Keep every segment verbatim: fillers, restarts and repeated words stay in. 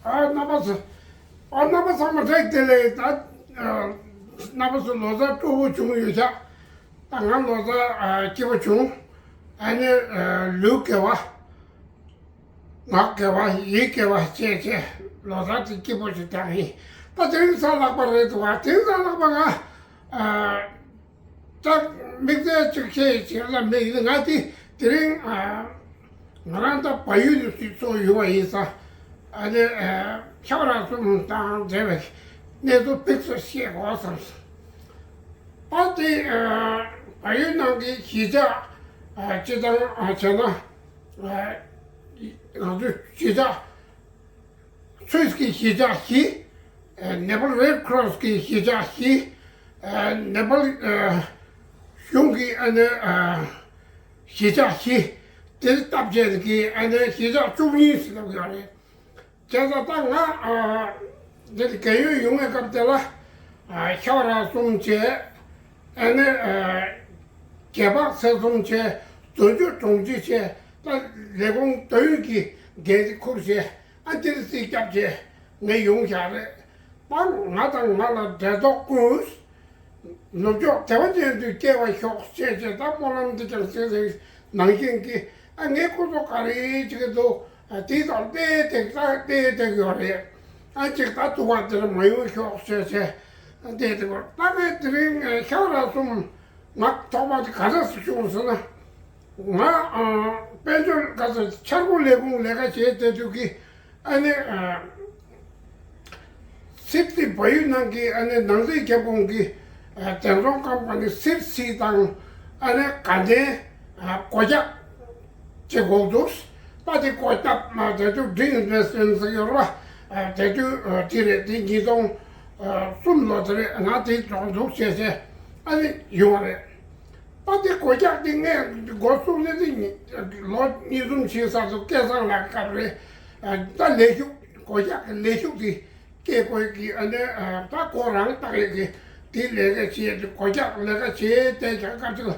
ཨ་རྣམ་པ་ཚོ། ཨ་རྣམ་པ་ཚང་མ་བཀྲ་ཤིས་བདེ་ལེགས། ད་ཨ་རྣམ་པ་ཚོ་ལོ་གསར་སྤྲོ་པོ་བྱུང་ཡོད་ཤག་ད་ང་ལོ་གསར་ཨ་སྐྱིད་པོ་བྱུང་། ཨ་ནི་ཨ་ལུས་དགེ་བ། ངག་དགེ་བ། ཡིད་དགེ་བ་བཅས་བཅས་ལོ་གསར་དེ་སྐྱིད་པོ་ཞིག་བཏང་ཡིན། ད་དེ་རིང་གཟའ་ལྷག་པ་རེད་འདུག་བ། དེ་རིང་གཟའ་ལྷག་པ་ང་ཨ། ད་དམིགས་བསལ་ཅིག་བཤད་བྱས་ལ་མེད་ཡིན། ང་དེ་དེ་རིང་ཨ་ང་རང་ད་བལ་ཡུལ་དུ་སུས་ཚོགས་ཡོད་པ་ཡིན་ཙང་། ཨ་ནི་ཨ་ཁྱེད་རང་གསུམ་དང་འབྲེལ་བའི་གནས་ཚུལ་ཕུན་སུམ་ཚོགས་བཤད་དགོས་བསམ་སོང་། ཨ་དེ་ཨ་བལ་ཡུལ་ནང་གི་གཞིས་ཆགས་ཨ་སྤྱི་བཏང་ཨ་བྱས་ན་ཨ་ང་ཚོའི་གཞིས་ཆགས། སུད་སི་གི་གཞིས་ཆགས་བཞི། ཨ་ནེ་པཱལ་རེད་ཁྲོ་སི་གི་གཞིས་ཆགས་བཞི། ཨ་ནེ་པཱལ་ཨ་གཞུང་གི་ཨ་ནི་ཨ་གཞིས་ཆགས་བཞི། དེར་སྟབས་བཅས་ཀྱི་ཨ་ནི་གཞིས་ཆགས་བཅུ་གཉིས་ཟེར་ལབ་ཡོད་རེད། བྱས་ཙང་ད་ང་ཨ་འདིར་རྒས་ཡོལ་ཡོང་བའི་སྐབས་དེ་ལ་ཨ་ཤ་བ་ར་གསུམ་བྱས། ཨ་ནི་ཨ་རྒྱལ་འཕགས་ཚེ་གསུམ་བྱས། རྫུ་འཕྲུལ་གྲོང་ཁྱེར་བྱས། ད་ལས་ཁུངས་དོན་གྱི་འགན་འཁུར་བྱས། ཨ་འདིར་རྩིས་རྒྱབ་བྱས་ངས་ཡོང་བཞག་རེད། ད་ང་དང་ང་ལ་འབྲེལ་ཐོགས་ཀུན། ནུབ་ཕྱོགས་བདེ་བ་ཅན་དུ་སྐྱེ་བར་ཤོག་ཅེས་བྱས། ད་སྨོན་ལམ་འདི་ཀྱང་ཟེར་ཟེར་ནང་བཞིན་གྱི་ཨ་ངའི་སྐུ་ཚོགས་ག་རེ་བྱེད་ཀྱི་འདུག་ཨ་དེའི་ཐོག་དཔེ་དེ་ད་དཔེ་དེ་ཡོད་རེད། ཨ་ཅིག་ད་ཐུག་པ་འདིར་མ་ཡོང་ཤོག་ཅེས་བྱས་ཨ་དེ་དེ་གོ། ད་ངས་དེ་རིང་ཤ་བ་ར་གསུམ་ང་ཐོག་མ་དེ་ག་འདྲ་ཞིག་བྱུང་ཟེར་ན། ང་ཨ་དཔལ་འབྱོར་ག་ས་འཆར་སྒོ་ལས་ཁུངས་ལས་ཀ་བྱེད་བསྡད་དུས་ཀྱི་ཨ་ནི་ཨ་སིད་ནི་བལ་ཡུལ་ནང་གི་ཨ་ནི་ནང་སྲིད་ཁྱབ་ཁོངས་ཀྱི་ཨ་བདེན་སྲུང་ཁང་པ་ནི་སིད་སི་དང་ཨ་ནི་དགའ་ལྡན་ཨ་སྒོ་རྒྱག་ཅེས་གོ་འདུག་ད་དེ་སྒོ་རྒྱག་མ་དེ་ཚོ་འབྲིང་ཨིན་ཝེ་སི་ཊི་མེན་ཊི་ཟེར་ཡོད་རེད་པ། ཨ་དེ་དུས་ཨ་དེ་རེད། དེ་ཉིས་སྟོང་ཨ་གསུམ་ལོ་དེ་རེད། ང་དེ་གྲོངས་འདུག་བྱས་བྱས་ཨ་ནི་ཡོང་བ་རེད། ད་དེ་སྒོ་རྒྱག་དེ་ངས་འགོ་བཙུགས་ནས་དེ་ལོ་གཉིས་གསུམ་ཕྱིན་ཚར་སོང་། སྐལ་བཟང་ལགས་སྐབས་རེད། ཨ་ད་ལས་ཞུགས་སྒོ་རྒྱག་གི་ལས་ཞུགས་དེ་སྐྱེལ་དགོས་ཀྱི་ཨ་ནི་ཨ་ད་ཁོ་རང་ལྟ་ཡོད་ཀྱི་དེ་ལས་ཀ་བྱེད་དེ་སྒོ་རྒྱག་ལས་ཀ་བྱེད་དེ་ཀྱང་སྐབས་ཅིག་ལ་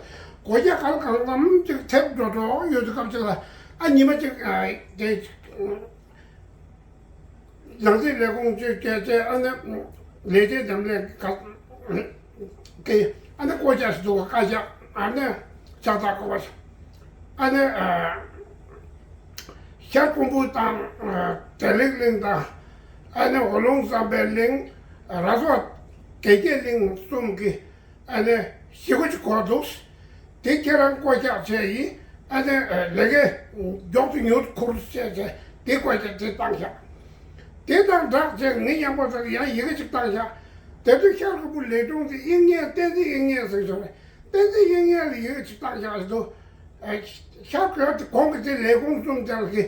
སྒོ་རྒྱག་གང་གང་འཚམ་ཅིག་ཐེབས་འགྲོ་འགྲོ་ཡོད་དུས་སྐབས་ཅིག་ལ་ཨ་ཉི་མ་ཅིག་ཨ་དེ། ནང་སྲིད་ལས་ཁུངས་ཀྱི་སྐད་ཆ་ཨ་ནི་ལས་བྱེད་འདེམས་ལས་ཀ་གི་ཨ་ནི་སྒོ་རྒྱག་ཞིག་འདུག་བཀའ་རྒྱ་ཨ་ནི་ཕྱག་རྟགས་བཀོད་པ་ཨ་ནི་ཤར་ཁུམ་བུ་དང་བདེ་ལེགས་གླིང་དང་ཨ་ནི་འོག་ལུང་བསམ་འཕེལ་གླིང་ར་ས་དགེ་རྒྱས་གླིང་གསུམ་གྱི་ཨ་ནི་ཞེ་པོ་ཅིག་གོ་འདུག་དེ་ཁྱེད་རང་བཀོད་ཁྱབ་བྱས་ཡིན། ཨ་ནི་ལས་ཀའི་མགྱོགས་སུ་མྱུར་ཁུར་བྱས་བྱས་དེ་བཀོད་ཁྱབ་དེ་བཏང་ཤག་དེ་དང་སྦྲགས་བྱས་ངས་ཡང་པོ་ཚར་ཡང་ཡི་གེ་ཅིག་བཏང་ཤག་དེ་དུས་ཤར་ཁུམ་བུ་ལས་དྲུང་དེ་དབྱིག་གཉེན་བསྟན་འཛིན་དབྱིག་གཉེན་ཟེར་བྱུང་བས། བསྟན་འཛིན་དབྱིག་གཉེན་ལ་ཡི་གེ་ཅིག་བཏང་ཤག་ཟེར་དུས། ཤར་ཁུམ་བུ་དེ་གོང་གི་དེ་ལས་ཁུངས་གསུམ་དེ་ལ་གི་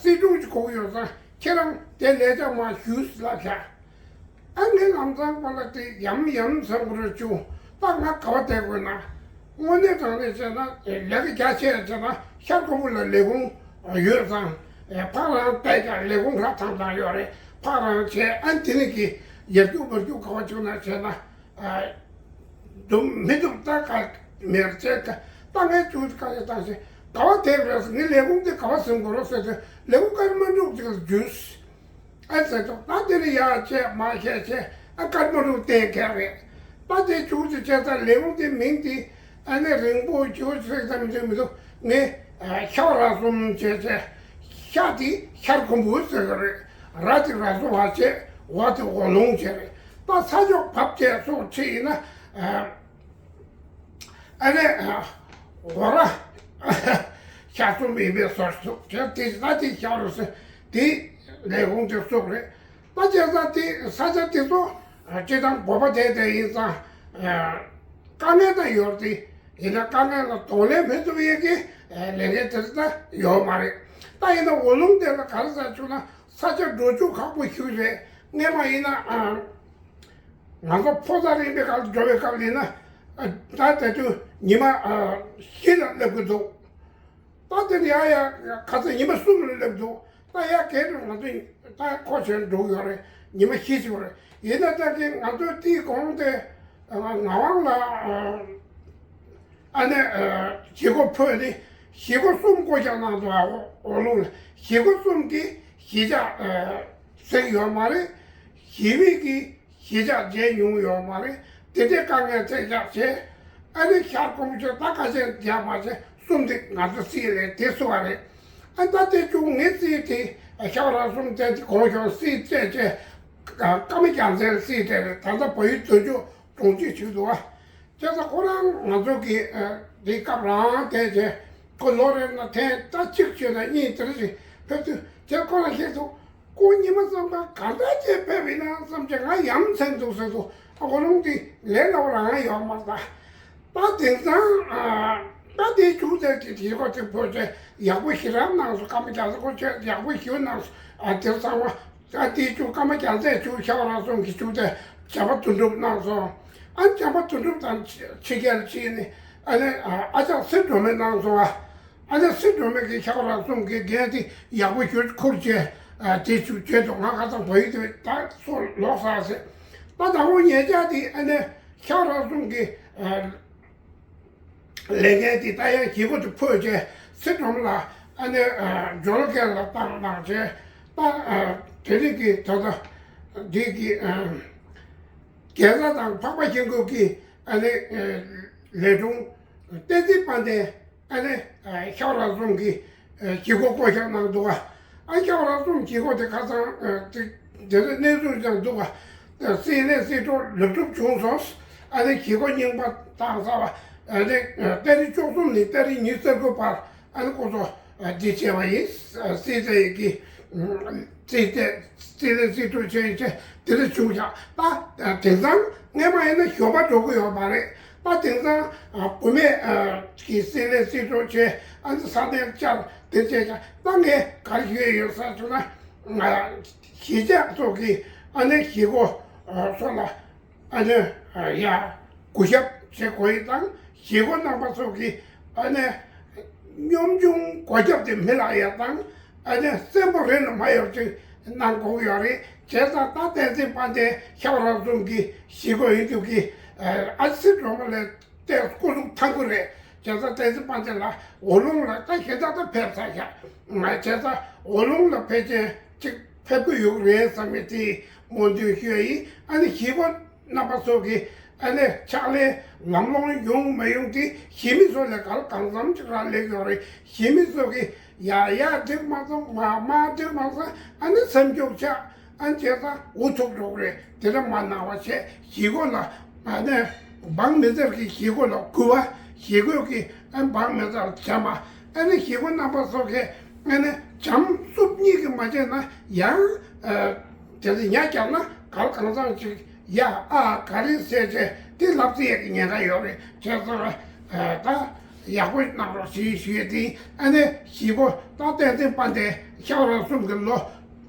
སྲིད་དྲུང་ཅིག་དགོས་ཀྱི་ཡོད་ཙང་ཁྱེད་རང་དེ་ལས་བྱ་མ་ཞུས་ལབ་ཤག་ཨ་ངས་ལམ་སང་པ་ལ་དེ་ཡམ་ཡམ་བསམ་གི་རེད་བྱུང་། ད་ང་ག་བ་བསྡད་དགོས་ན། དངོས་གནས་དྲང་གནས་བྱས་ན་ལས་ཀ་རྒྱ་ཆེ་ཡ་བྱས་ན་ཤར་ཁུམ་བུ་ལ་ལས་ཁུངས་ཡོད་ཙང་ཕར་རང་བལྟས་ཀྱང་ལས་ཁུངས་ཧྲ་ཐང་ཐང་ཡོད་རེད། ཕར་རང་བྱས་ཨ་དེ་ནས་ཀྱི་ཡར་རྒྱུག་མར་རྒྱུག་ག་བ་བྱུང་ན་བྱས་ན་འདུག་མི་འདུག་ད་ག་མེར་བྱས་ད་ངས་བྱུང་དཀའ་ལས་བཏང་ཞིང་ག་བ་བསྡད་རེད། ངས་ལས་ཁུངས་དེ་ག་བ་ཟིན་དགོས་རོགས་ཟེར་དུས་ལས་ཁུངས་ཀརྨ་འབྲུག་ཅིག་ལ་བརྒྱུས། ཨ་ཟེར་ཏོ་ད་དེ་ནི་ཡག་བྱས་མ་བྱས་བྱས་ཨ་སྐར་མ་རུ་བསྟན་མཁན་རེད། ད་དེ་ཆུ་ཚོད་བྱས་ཙང་ལས་ཁུངས་དེ་མིང་དེ་ཨ་ནི་རིང་པོ་ཆུ་ཚོད་ཙམ་དེ་མི་འདུག་ངས་ཤ་བ་ར་གསུམ་བྱས་བྱས་ཤ་དེ་ཤར་ཁུམ་བུ་ཟེར་གི་རེད། ར་དེ་ར་གསུམ་བ་བྱས་འོག་དེ་འོག་ལུང་བྱས་རེད། ད་ས་ཕྱོགས་བབས་བྱས་སོགས་ཆེ་ཡིན་ན། ཨ་ནི་འོ་ར་ཤ་གསུམ་ཡིན་པའི་སོར་སུག་དེ་དེ་ན་དེ་ཤ་རུ་སེ་དེ་ལས་ཁུངས་དེ་སོགས་རེད། ད་བྱས་ཙང་དེ་ས་ཆ་དེ་ཚོ་སྤྱི་དང་བོད་པ་དེ་དེ་ཡིན་ཙང་དཀའ་ངལ་ད་ཡོད་དེ་ཡིན་ན་དཀའ་ངལ་ལ་གདོང་ལེན་མི་ཐུབ་ཡས་ཀྱི་ལས་འགན་དེ་ད་ཡོད་མ་རེད། ད་ཡིན་ན་འོ་ལུང་དེ་ལ་ག་རེ་ཟེར་བྱུང་ན་ས་ཆ་འགྲོ་རྒྱུ་ཁག་པོ་ཞིག་རེད། སྔས་མ་ཡིན་ན། ང་ཚོ་ཕོ་གསར་ཡིན་པའི་སྐབས་འགྲོ་བའི་སྐབས་ཡིན་ན། ད་དེ་དུས་ཉི་མ་བཞི་ལ་སླེབས་ཀྱི་འདུག་ད་དེ་ཡ་ཡ་ཁ་ཚ་ཉི་མ་གསུམ་ལ་སླེབས་འདུག་ད་ཡ་གལ་ཏེ་ང་ཚོ་ད་ཁོ་ཆེན་འགྲོ་གི་ཡོད་རེད། ཉི་མ་བཞི་ཞིག་རེད། ཡིན་ན་ད་དེ་ང་ཚོ་དེའི་གོང་དེ་ངག་དབང་ལ་ཨ་ནེ་བཞེས་སྒོ་ཕུལ་ནས་བཞེས་སྒོ་གསུམ་བསྐོ་བཞག་གནང་འདུག་འོ་ལུང་ལ་བཞེས་སྒོ་གསུམ་གྱི་གཞིས་ཆགས། ཟེར་ཡོད་མ་རེད། ཞི་བའི་གི་གཞིས་ཆགས་མཇལ་མྱོང་ཡོད་མ་རེད། དེ་འདྲའི་དཀའ་ངལ་འཕྲད་བཞག་བྱས། ཨ་ནི་ཤར་ཀོང་ཇོ་ད་ཁ་ཆེ་རྒྱ་མ་ཆེ་གསུམ་དེ་ང་ཚོ་སྲིད་ལས་དེ་སུ་བ་རེད། ཨ་ད་དེ་བྱུང་ངས་སྲིད་དེ་ཤ་བ་ར་གསུམ་དེ་གོང་ཞོར་སྲིད་བཙལ་བྱས། ཀརྨ་རྒྱལ་མཚན་སྲིད་དེ་རེད། ད་ལྟ་བལ་ཡུལ་དོན་ཆུ་གྲོང་ཁྱེར་བྱུང་འདུག་བ། བྱས་ཙང་ཁོ་རང་ང་ཚོ་གི་དེའི་སྐབས་རང་དེ་བྱས། ཁོ་ལོ་རེ་ན་ཐེངས་ད་གཅིག་བྱས་ན་གཉིས་དེ་འདྲ་ཞིག་ཕེབས་དུས་དེ་ཁོ་རང་ཤེས་སོང་། ཁོ་ཉི་མ་ཙམ་ཁ་ག་འདྲ་བྱས་ཕེབས་ཡིན་ན་བསམ་བྱས་ང་ཡ་མཚན་འདུག་ཟེར་སོང་། ཨ་ཁོ་རང་དེ་ལས་སླ་བོ་རང་ཡོད་མ་རེད་ད། ད་དེང་སང་ཨ་ད་དེ་བྱུང་ཚེ་དེ་དེ་ཁོ་དེ་བོད་ཆས་ཡག་པོ་ཞེ་དྲག་གནང་སོང་། ཀརྨ་རྒྱལ་མཚན་ཁོ་ཆས་ཡག་པོ་ཞེ་པོ་གནང་སོང་། ཨ་དེ་ཚང་མ་ད་དེ་བྱུང་། ཀརྨ་རྒྱལ་མཚན་བྱུང་། ཤ་བ་ར་གསུམ་གྱི་བྱུང་དེ་བྱམས་པ་དོན་གྲུབ་གནང་སོང་། ཨ་བྱམས་པ་དོན་གྲུབ་དང་ཕྱི་རྒྱལ་ཕྱིན་ནས་ཨ་ནི་ཨ་ཅག་སེ་སྒྲོལ་མས་གནང་སོང་། ཨ་ཨ་ཅག་སེ་སྒྲོལ་མས་ཀྱི་ཤ་བ་ར་གསུམ་གྱི་འགན་དེ་ཡག་པོ་ཞེ་པོ་ཁུར་བྱས། ཨ་དེ་བྱུང་བྱས་འདུག་ང་ཁ་སང་བལ་ཡུལ་དེ་ད་སོ་ལོག་ས་ཟེར། ད་དང་པོ་ཉེ་ཆར་དེ་ཨ་ནི་ཤ་བ་ར་གསུམ་གྱི་ཨ་ལས་འགན་དེ་ད་ཡང་བཞེས་སྒོ་དེ་ཕུལ་བྱས་སེ་སྒྲོལ་མ་ལ་ཨ་ནི་ཇོ་ལོ་ཀེ་ལ་བཏང་གནང་བྱས། ད་དེ་རིང་གི་ད་ལྟ་འདི་གི་རྒྱལ་ས་དང་འཕགས་པ་ཤིང་ཀུན་གྱི་ཨ་ནི་ལས་དྲུང་བསྟན་འཛིན་དཔལ་ལྡན། ཨ་ནི་ཤ་བ་ར་གསུམ་གྱི་བཞེས་སྒོ་བསྐོ་བཞག་གནང་འདུག་ཨ་ཤ་བ་ར་གསུམ་བཞེས་སྒོ་དེ་ཁ་སང་དེ་དེ་ཚོ་གནས་ཚུལ་ཀྱང་འདུག་ཨ། སྲིད་བློན་སྲིད་གྲོགས་ལེགས་གྲུབ་བྱུང་སོང་། ཨ་ནི་བཞེས་སྒོ་རྙིང་པ་བཏང་ཚར་བ། ཨ་ནི་ཏ་རིག་བཅུ་གསུམ་ནས་ཏ་རིག་ཉི་ཤུ་རྩ་དགུ་བར་ཨ་ནི་སྐུ་ཚོགས་འདི་བྱས་པ་ཡིན། སྲིད་བློན་གྱི་སྲིད་བློན་སྲིད་གྲོགས་བྱས་བྱས་དེ་འདྲ་བྱུང་ཤག་ད་དེང་སང་སྔས་མ་ཡིན་ན་ཞོགས་པ་འགྲོ་གི་ཡོད་མ་རེད། ད་དེང་སང་བུད་མེད་ཀྱི་སྲིད་བློན་སྲིད་གྲོགས་བྱས། ཨ་ནི་ས་གནས་བཅར་དེ་བྱས་ཀྱང་ད་ངས་ག་རེ་ཞུ་ཡི་ཡོད་ཟེར་བྱུང་ན། གཞིས་ཆགས་སོགས་ཀྱི་ཨ་ནི་བཞེས་སྒོ་སོགས་ལ་ཨ་ནི་ཡ་གུས་ཞབས་བྱེད་དགོས་ཡི་དང་། བཞེས་སྒོ་གནང་པ་སོགས་ཀྱི་ཨ་ནི་གཉོམ་ཆུང་གོ་རྒྱབ་དེ་མི་ལ་ཡ་དང་། ཨ་ནི་བཙན་པོ་རེ་ལ་མ་ཡོང་ཅིག་གནང་དགོས་ཀྱི་ཡོད་རེད། བྱས་ཙང་ད་བསྟན་འཛིན་དཔལ་ལྡན་ཤ་བ་ར་གསུམ་གྱི་བཞེས་སྒོ་ཡིན་དུས་ཀྱི་ཨ་སྲིད་སྒྲོལ་མ་ལ་བལྟས་སྐུ་གཟུགས་ཐང་པོ་རེད། བྱས་ཙང་བསྟན་འཛིན་དཔལ་ལྡན་ལགས་འོག་རླུང་ལ་ད་ཞེ་དྲག་ད་ཕེབས་ཚར་ཤག་བྱས་ཙང་འོག་རླུང་ལ་ཕལ་ཆེར་ཅིག་ཕེབས་ཀྱི་ཡོད་རེད་བསམ་གྱི་དེ་སྨོན་འདུན་ཞུ་ཡ་ཡིན། ཨ་ནི་བཞེས་སྒོ་གནང་པ་སོགས་ཀྱི་ཨ་ནི་ཕྱག་ལས་ལམ་ལྷོང་ཡོང་མ་ཡོང་དེ་གཞིས་མི་ཚོ་ལས་ག་ལ་གང་འཚམ་ཅིག་རག་ལས་ཡོད་རེད། གཞིས་མི་ཚོ་གི་ཡ་ཡ་འགྲིག་མ་སོང་། མ་མ་འགྲིག་མ་སོང་། ཨ་ནི་སེམས་སྐྱོ་ཆགས། ཨ་ནི་བྱས་ཙང་འུ་ཐུག་འགྲོ་གི་རེད། དེ་འདྲ་མ་གནང་བ་བྱས། བཞེས་སྒོ་ལ་ཨ་ནི་འབངས་མི་སེར་གྱི་བཞེས་སྒོ་ལ་གུས་པ། བཞེས་སྒོ་གི་ཨ་འབངས་མི་སེར་བྱམས་པ། ཨ་ནི་བཞེས་སྒོ་གནང་པ་སོགས་ཀྱི་ཨ་ནི་བྱམས་སྲུབ་གཉིས་ཀྱིས་མ་བྱས་ན་ཡང་ཨ་དེ་ཚོ་ཉ་རྒྱག་ན་ག་ལ་གང་འཚམ་ཅིག་ཡ་ཨ་ག་རེ་ཟེར་བྱས་དེ་ལབ་རྩིས་ཡས་ཀྱི་ཉེན་ཁ་ཡོད་རེད། བྱས་ཙང་ཨ་ད་ཡག་པོ་གནང་རོགས་ཞེས་ཞུ་ཡས་དེ། ཨ་ནི་བཞེས་སྒོ་ད་བསྟན་འཛིན་དཔལ་ལྡན་ཤ་བ་ར་གསུམ་གྱི་ལོ་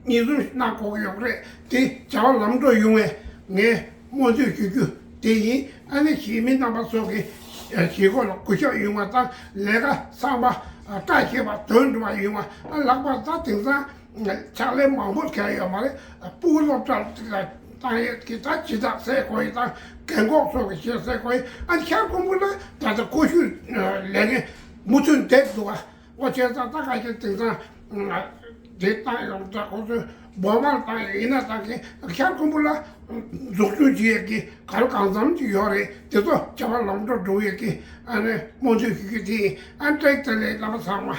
གཉིས་གསུམ་གནང་དགོས་ཀྱི་ཡོད་རེད། དེ་བྱ་བ་ལམ་འགྲོ་ཡོང་བའི་ངས་སྨོན་འདུན་ཞུ་རྒྱུ་དེ་ཡིན། ཨ་ནི་གཞིས་མི་རྣམ་པ་ཚོ་གི་བཞེས་སྒོ་ལ་གུས་ཞབས་ཡོང་བ་དང་། ལས་ཀ་ཚང་མ་བཀྲ་ཤིས་པ་དོན་འགྲུབ་པ་ཡོང་བ། ཨ་ལྷག་པར་ད་དེང་སང་ཕྱག་ལས་མང་པོ་བྱས་ཡོད་མ་རེད། ཕྲུ་གུ་སློབ་གྲྭར་བཏང་ཡས་ཀྱི་ད་ཇི་ལྟར་ཟེར་དགོས་ཡས་དང་། རྒན་གོག་ཚོ་གི་ཞེས་ཟེར་དགོས་ཡས། ཨ་ནི་ཤར་ཀོང་པོ་ལ་ད་ལྟ་ཀུ་ཤུ་ལས་ངན་མུ་མཐུད་བསྡད་འདུག་ག་འོ་བྱས་ཙང་ད་ག་ཞིག་དེང་སང་དེ་བཏང་ཡོང་ད་ཁོ་ཚོས་སྦོ་མར་བཏང་ཡོད་ཡིན་ན། ད་གིན་ཤར་ཀོང་པོ་ལ་འཛུགས་སྐྲུན་བྱེད་ཡས་ཀྱི་ག་ལ་གང་འཚམ་ཅིག་ཡོད་རེད། དེ་ཚོ་བྱ་བ་ལམ་འགྲོ་འགྲོ་ཡས་ཀྱི་ཨ་ནི་སྨོན་འདུན་ཞུ་རྒྱུ་དེ་ཡིན། ཨ་ནི་བཀྲ་ཤིས་བདེ་ལེགས་རྣམ་པ་ཚང་མ།